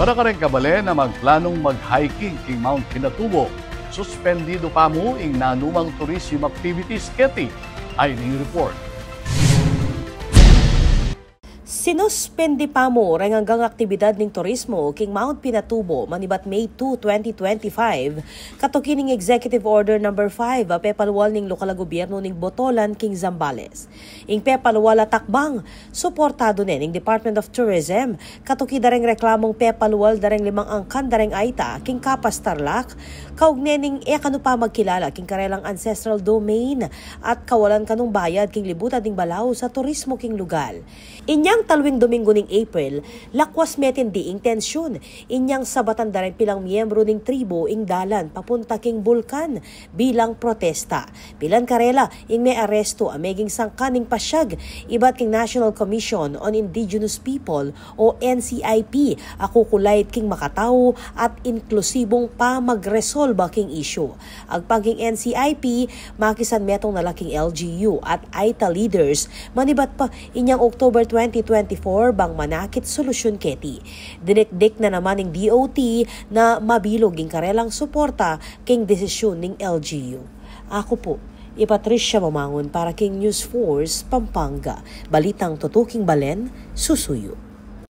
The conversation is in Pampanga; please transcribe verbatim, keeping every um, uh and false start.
Para kareng kabalen a magplanung mag-hiking king Mount Pinatubo, suspendidu pa mu ing nanumang tourism activities keti. Ay ning report. Sinuspendi pa mu reng anggang aktibidad ning turismo king Mount Pinatubo manibat May two, twenty twenty-five, katuki ning Executive Order number five a pepalual ning lokal a gobyerno ning Botolan king Zambales. Ing pepalual a takbang, suportadu ne ning Department of Tourism, katuki da reng reklamung pepalual da reng limang angkan da reng ayta king Capas, Tarlac, kaugne ning e kanu pa magkilala king karelang ancestral domain at kawalan kanung bayad king libutan ding balaus a turismo king lugal. Inyang talwing Dominggu ning April, lakwas metindi ing tensyun, inyang sabatan da reng pilang miyembru ning tribu ing dalan papunta king bulkan bilang protesta. Pilan karela ing mearestu a meging sangkan ning pasyag ibat king National Commission on Indigenous People o N C I P a kukulait king makatau at inklusibung pamagresolba king isyu. Agpang king N C I P, makisan metung na la king L G U at ayta leaders manibat pa inyang October twenty twenty-four bang manakit solusyun keti. Dinikdik na naman ning D O T na mabilug ing karelang suporta king desisyun ning L G U. Aku pu i Patricia Mamangun para king News Force Pampanga. Balitang tutuking balen, susuyu.